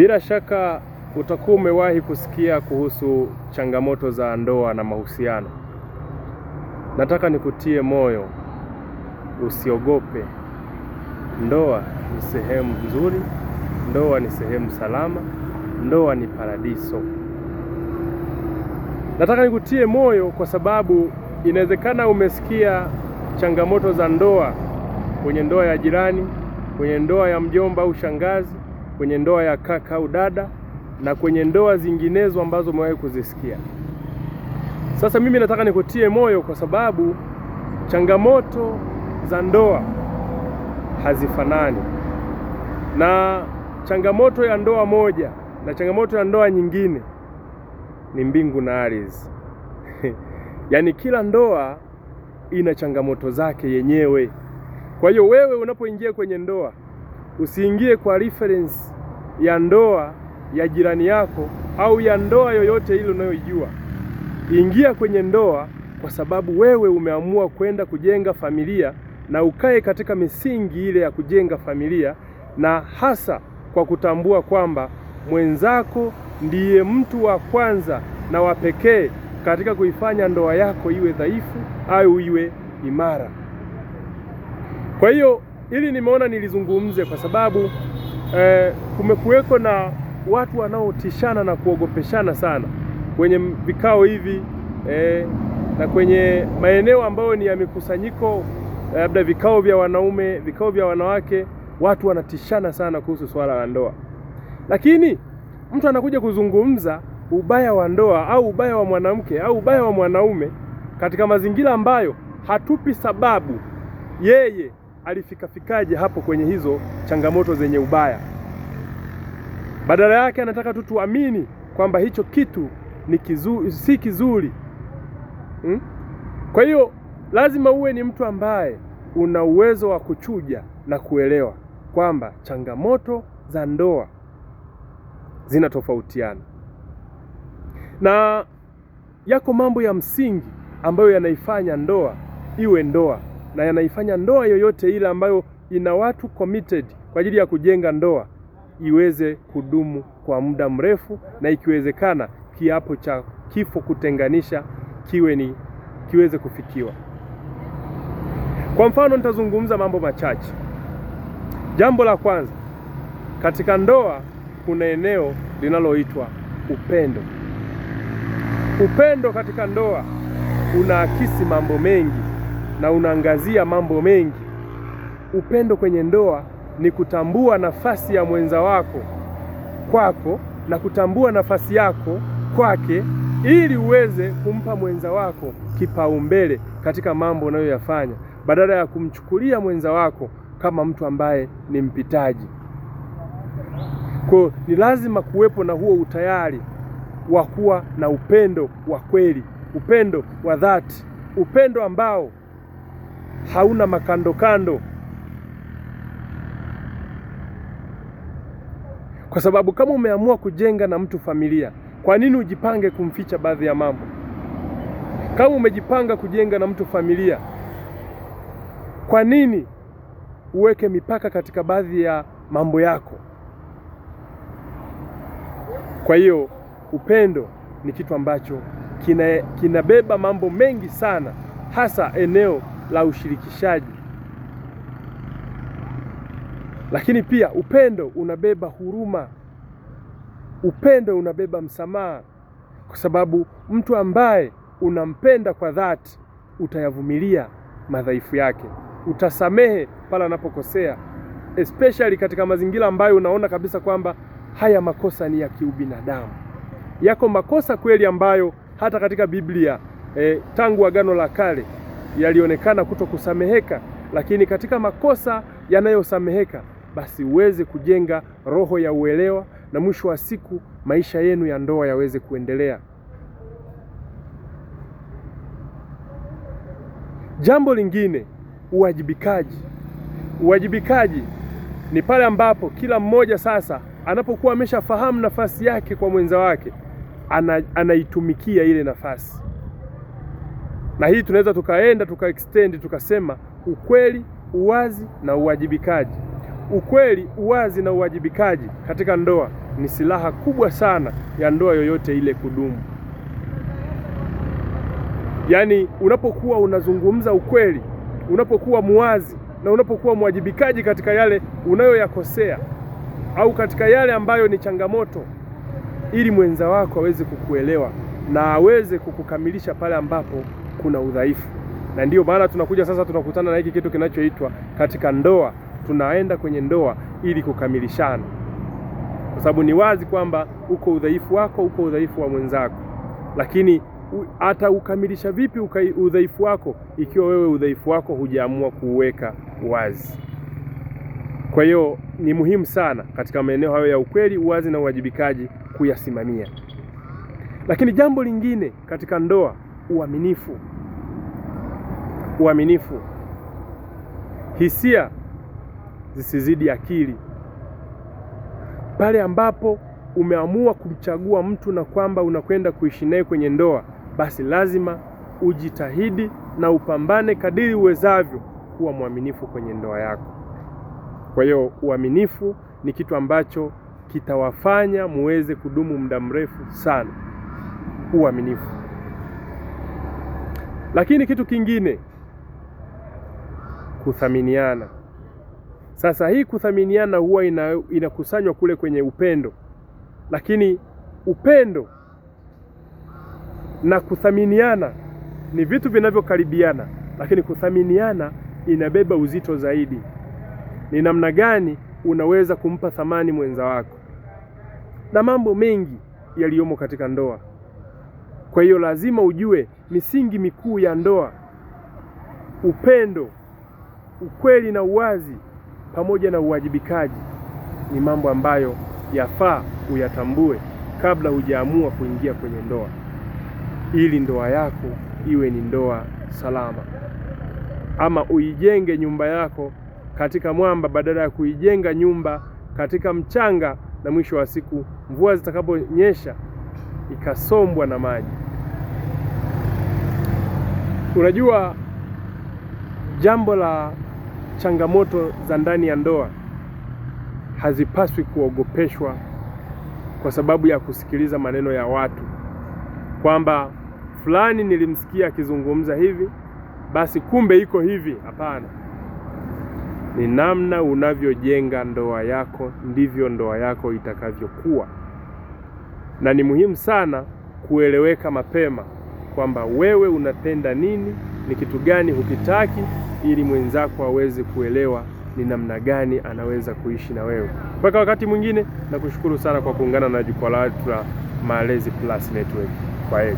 Bila shaka utakuwa umewahi kusikia kuhusu changamoto za ndoa na mahusiano. Nataka nikutie moyo, usiogope. Ndoa ni sehemu nzuri, ndoa ni sehemu salama, ndoa ni paradiso. Nataka nikutie moyo kwa sababu inawezekana umesikia changamoto za ndoa kwenye ndoa ya jirani, kwenye ndoa ya mjomba au shangazi, kwenye ndoa ya kaka au dada na kwenye ndoa zinginezo ambazo umewahi kuzisikia. Sasa mimi nataka nikutie moyo kwa sababu changamoto za ndoa hazifanani, na changamoto ya ndoa moja na changamoto ya ndoa nyingine ni mbingu na ardhi. Yaani kila ndoa ina changamoto zake yenyewe. Kwa hiyo wewe unapoingia kwenye ndoa usiingie kwa reference ya ndoa ya jirani yako au ya ndoa yoyote ile unayoijua. Ingia kwenye ndoa kwa sababu wewe umeamua kwenda kujenga familia na ukae katika misingi ile ya kujenga familia, na hasa kwa kutambua kwamba mwenzako ndiye mtu wa kwanza na wa pekee katika kuifanya ndoa yako iwe dhaifu au iwe imara. Kwa hiyo hili nimeona nilizungumze kwa sababu kumekuweko na watu wanaotishana na kuogopeshana sana kwenye vikao hivi na kwenye maeneo ambayo ni ya mikusanyiko, labda vikao vya wanaume, vikao vya wanawake, watu wanatishana sana kuhusu swala la ndoa. Lakini mtu anakuja kuzungumza ubaya wa ndoa au ubaya wa mwanamke au ubaya wa mwanaume katika mazingira ambayo hatupi sababu yeye alifikafikaje hapo kwenye hizo changamoto zenye ubaya. Badala yake anataka tu tuamini kwamba hicho kitu ni kizuri, si kizuri. Kwa hiyo lazima uwe ni mtu ambaye una uwezo wa kuchuja na kuelewa kwamba changamoto za ndoa zinatofautiana, na yako mambo ya msingi ambayo yanaifanya ndoa iwe ndoa na yanaifanya ndoa yoyote ile ambayo ina watu committed kwa ajili ya kujenga ndoa iweze kudumu kwa muda mrefu, na ikiwezekana kiapo cha kifo kutenganisha kiweze kufikiwa. Kwa mfano, nitazungumza mambo machache. Jambo la kwanza, katika ndoa kuna eneo linaloitwa upendo. Upendo katika ndoa unaakisi mambo mengi na unaangazia mambo mengi. Upendo kwenye ndoa ni kutambua nafasi ya mwenza wako kwako na kutambua nafasi yako kwake, ili uweze kumpa mwenza wako kipaumbele katika mambo unayoyafanya, badala ya kumchukulia mwenza wako kama mtu ambaye ni mpitaji. Kwa ni lazima kuwepo na huo utayari wa kuwa na upendo wa kweli, upendo wa dhati, upendo ambao hauna makandokando, kwa sababu kama umeamua kujenga na mtu familia, kwa nini ujipange kumficha baadhi ya mambo? Kama umejipanga kujenga na mtu familia, kwa nini uweke mipaka katika baadhi ya mambo yako? Kwa hiyo upendo ni kitu ambacho kinabeba mambo mengi sana, hasa eneo la ushirikishaji. Lakini pia upendo unabeba huruma, upendo unabeba msamaha, kwa sababu mtu ambaye unampenda kwa dhati utayavumilia madhaifu yake, utasamehe pale anapokosea, especially katika mazingira ambayo unaona kabisa kwamba haya makosa ni ya kiubinadamu. Yako makosa kweli ambayo hata katika Biblia tangu Agano la Kale yalionekana kuto kusameheka, lakini katika makosa yanayosameheka basi uweze kujenga roho ya uelewa na mwisho wa siku maisha yenu ya ndoa yaweze kuendelea. Jambo lingine, uwajibikaji. Uwajibikaji ni pale ambapo kila mmoja sasa anapokuwa ameshafahamu nafasi yake kwa mwenza wake, anaitumikia ile nafasi. Na hii tunaweza tukaenda tuka extend tukasema ukweli, uwazi na uwajibikaji. Ukweli, uwazi na uwajibikaji katika ndoa ni silaha kubwa sana ya ndoa yoyote ile kudumu. Yaani, unapokuwa unazungumza ukweli, unapokuwa muwazi na unapokuwa mwajibikaji katika yale unayoyakosea au katika yale ambayo ni changamoto, ili mwenza wako aweze kukuelewa na aweze kukukamilisha pale ambapo kuna udhaifu. Na ndiyo maana tunakuja sasa, tunakutana na hiki kitu kinachoitwa katika ndoa, tunaenda kwenye ndoa ili kukamilishana, kwa sababu ni wazi kwamba uko udhaifu wako, uko udhaifu wa mwenzako, lakini ataukamilisha vipi udhaifu wako ikiwa wewe udhaifu wako hujaamua kuuweka wazi? Kwa hiyo ni muhimu sana katika maeneo hayo ya ukweli, uwazi na uwajibikaji kuyasimamia. Lakini jambo lingine katika ndoa, uaminifu. Uaminifu, hisia zisizidi akili. Pale ambapo umeamua kumchagua mtu na kwamba unakwenda kuishi naye kwenye ndoa, basi lazima ujitahidi na upambane kadiri uwezavyo kuwa mwaminifu kwenye ndoa yako. Kwa hiyo uaminifu ni kitu ambacho kitawafanya muweze kudumu muda mrefu sana. Uaminifu. Lakini kitu kingine, kuthaminiana. Sasa hii kuthaminiana huwa inakusanywa kule kwenye upendo, lakini upendo na kuthaminiana ni vitu vinavyokaribiana, lakini kuthaminiana inabeba uzito zaidi. Ni namna gani unaweza kumpa thamani mwenza wako na mambo mengi yaliyomo katika ndoa. Kwa hiyo lazima ujue misingi mikuu ya ndoa: upendo, ukweli na uwazi, pamoja na uwajibikaji. Ni mambo ambayo yafaa uyatambue kabla hujaamua kuingia kwenye ndoa, ili ndoa yako iwe ni ndoa salama, ama uijenge nyumba yako katika mwamba badala ya kuijenga nyumba katika mchanga, na mwisho wa siku mvua zitakaponyesha ikasombwa na maji. Unajua, jambo la changamoto za ndani ya ndoa hazipaswi kuogopeshwa kwa sababu ya kusikiliza maneno ya watu kwamba fulani nilimsikia akizungumza hivi, basi kumbe iko hivi. Hapana, ni namna unavyojenga ndoa yako ndivyo ndoa yako itakavyokuwa, na ni muhimu sana kueleweka mapema kwamba wewe unapenda nini, ni kitu gani hukitaki, ili mwenzako aweze kuelewa ni namna gani anaweza kuishi na wewe. Mpaka wakati mwingine, nakushukuru sana kwa kuungana na jukwaa letu la Malezi Plus Network. Kwaheri.